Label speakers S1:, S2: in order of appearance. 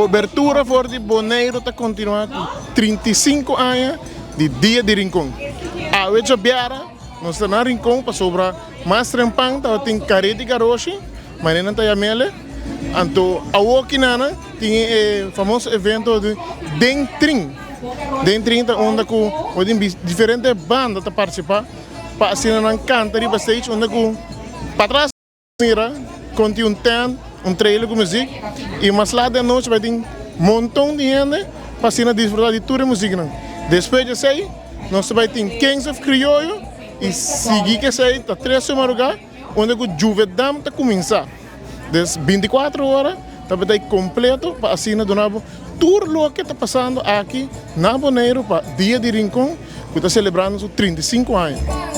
S1: Kobertura for di Boneiru ta kontinuá ku 35 aña di Dia di Rincon. Awe djabiara nos ta na Rincon pasobra mas trempan tabatin Kareti Garoshi, manera nan ta yam'el. Anto awoki nana tin e famoso evento di Den Trin. Den Trin ta unda ku bo tin diferente banda ta partisipá pa asina nan kanta riba stage unda ku patras mira kon tin un tent, un trailer ku muzik i mas lat di anochi bai tin monton di hende pa asina disfrutá di tur e muziknan. Despues di esei nos ta bai tin Kings of Krioyo i sigui ku esei ta tres di marugá unda ku Juvedam ta kuminsá. Des 24 ora tabata ei kompleto pa asina duna bo tur loke ta pasando aki na Boneiru pa Dia di Rincon ku ta selebrando su 35 aña.